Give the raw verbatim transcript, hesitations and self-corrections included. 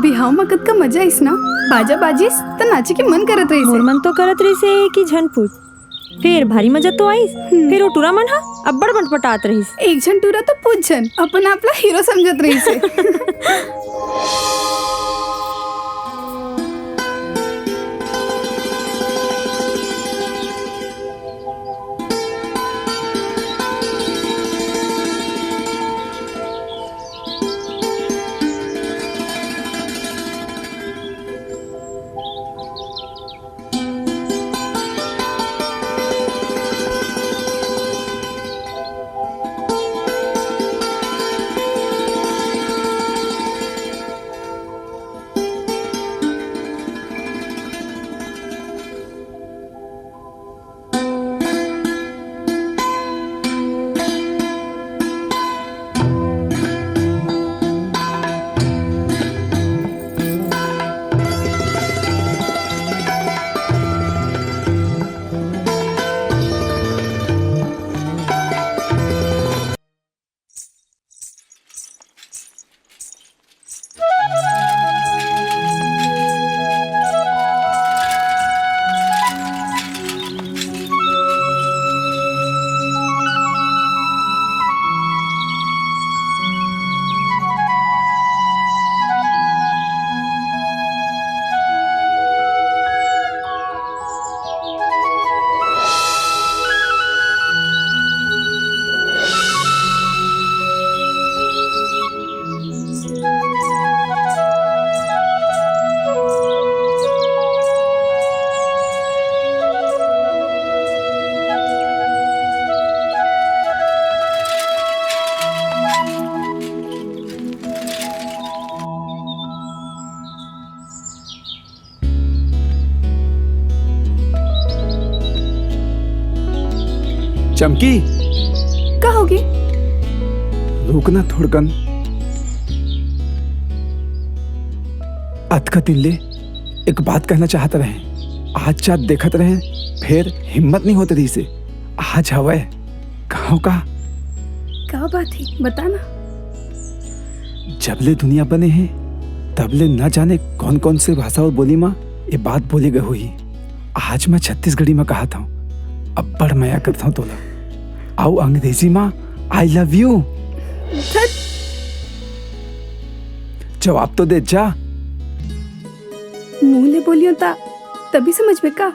बिहाव म कतका मजा आइस ना, बाजा बाजिस त नाचे के मन करत रहिस। मोर मन तो करत रहिस हे कि झन पूछ, फेर भारी मजा तो आइस। हम्म। फेर ओ टूरा मन ह अब्बड़ मटपटात रहिस। एक झन टूरा तो पूछ झन अपन आप ला हीरो समझत रहिस हे। चमकी, का होगे? रुक ना थोड़कन। अतका दिन ले एक बात कहना चाहत रहें, आज जात देखत रहें, फेर हिम्मत नहीं होत रहिस हे। आज हवय, कहो का? का बात हे, बता ना। जब ले दुनिया बने हे, तब ले न जाने कौन-कौन से भाषा अउ बोली म ये बात बोले गए होही। आज मैं छत्तीसगढ़ी म कहत हंव, अब्बड़ मया करत हंव तोला। अउ अंग्रेजी म I love you। धत। जवाब तो दे जा। मुंह ले बोलियो ता तभी समझ में का?